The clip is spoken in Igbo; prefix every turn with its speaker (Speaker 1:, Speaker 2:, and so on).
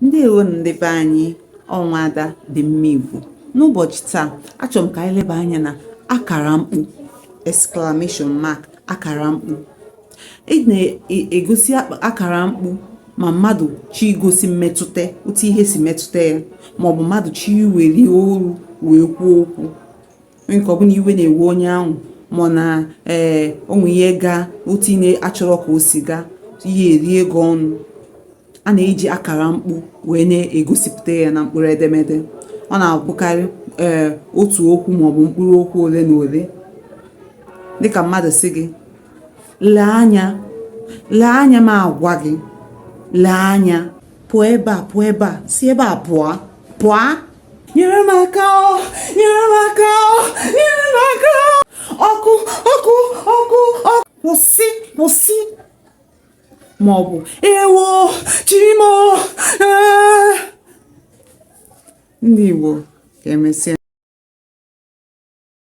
Speaker 1: Ndewo ndị be anyị. Ọ Nwaada Dịmma Igbo. N'ụbọchị taa, achọrọ m ka anyị leba anya na akara mkpu, exclamation mark, akara mkpu. Ị na-egosi akara mkpu ma mmadụ chọọ igosi mmetụta, otu ihe si metụta ya, maọbụ mmadụ chọọ iweli olu wee kwuo okwu. Nke ọ bụ na iwe na-ewe onye ahụ, ma na ee o nwe ihe gaa otu ị na-achọrọ ka o si gaa, ihe erie gị ọnụ, a na-eji akara mkpu wee na-egosipụta ya na mkpụrụ edemede. Ọ na-abụkarị ee otu okwu maọbụ mkpụrụ okwu ole na ole, dịka mmadụ sị gị, "Lee anya, lee anya, m agwa gị, lee anya, pụọ ebe a, pụọ ebe a, si ebe a pụọ, pụọ, nyere m aka, nyere m aka, nyere m aka, ọkụ, ọkụ, ọkụ, ọkụ, kwụsị, kwụsị," maọbụ "Ewo chi m o." Ndị Igbo, ka emesịa.